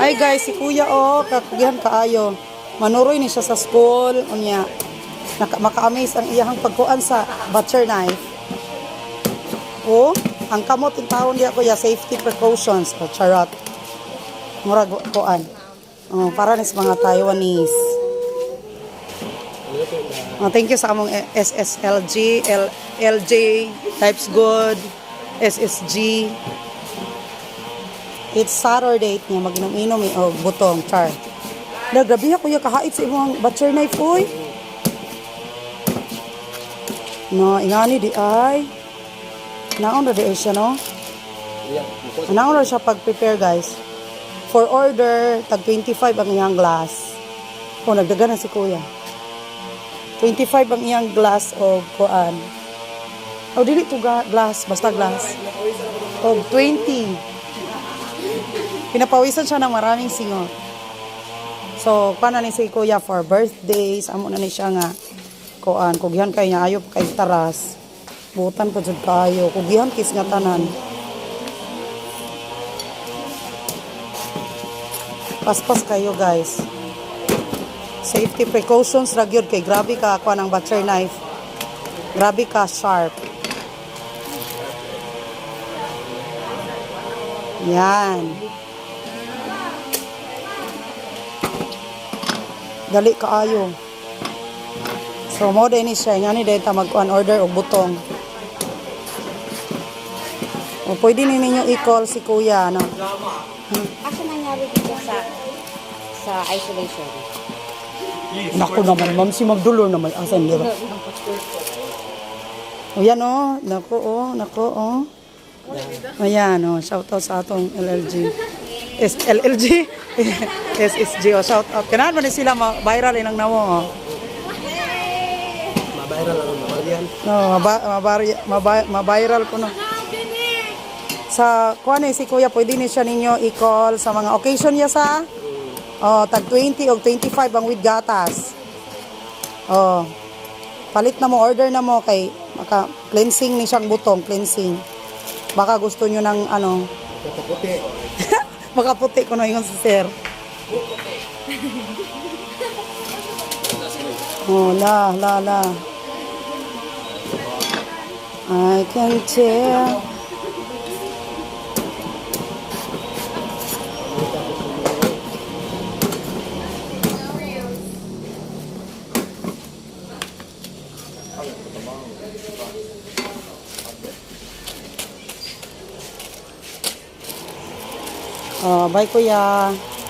Hi guys, si Kuya oh, kakugihan kaayo. Manuroy ni siya sa school unya. Maka-amaze ang iyahang pagkuan sa butcher knife. Oh, ang kamot in taon diya, kuya, safety precautions. Oh, charot. Murag kuan. Oh, para ni sa mga Taiwanese. Oh, thank you sa among SSLG, LJ, Types Good, SSG. It's Saturday niya maginom-inom eh, og butong char. Na grabe ha, kuya, kahait sa imong butcher knife oy. No, ingani di ay. Naon ra di ay siya, no? Naon ra siya pag-prepare, guys. For order, tag 25 ang iyang glass. Oh, nagdagan na si kuya. 25 ang iyang glass og kuan. Oh, dili to glass, basta glass. Og 20. Pinapawisan siya ng maraming singot. So, kuan na ni si kuya for birthdays, amo na ni siya nga kuan, kugihan kay niya ayo pa kay taras. Butan pa jud kayo, kugihan kis nga tanan. Paspas kayo, guys. Safety precautions ra gyud kay grabe ka kuan ang butcher knife. Grabe ka sharp. Yan. Dali kaayo. So mo din ni siya ngani dahil ta mag-kuan order og butong. O pwede ni ninyo i-call si kuya, no. Asa nangyari dito sa isolation? Nako naman, ma'am, si Ma'am Dolor naman asan di ba? O yan oh, nako oh, nako oh. Ayan oh, shout out sa atong LLG. S LLG SSG oh, shout out. Kanahan man ni sila ma-viral ilang namo oh. Mabayral lang ang yan. No, ma-viral ko no. Sa kuan eh, si kuya pwede ni siya ninyo i-call sa mga occasion niya sa oh, tag 20 o 25 ang with gatas. Oh. Palit na mo, order na mo kay maka cleansing ni siyang butong, cleansing. Baka gusto niyo ng ano, Kaputi. makaputi ko na yung si sir. Oh, la, la, la. I can tell. Oh, bye, kuya.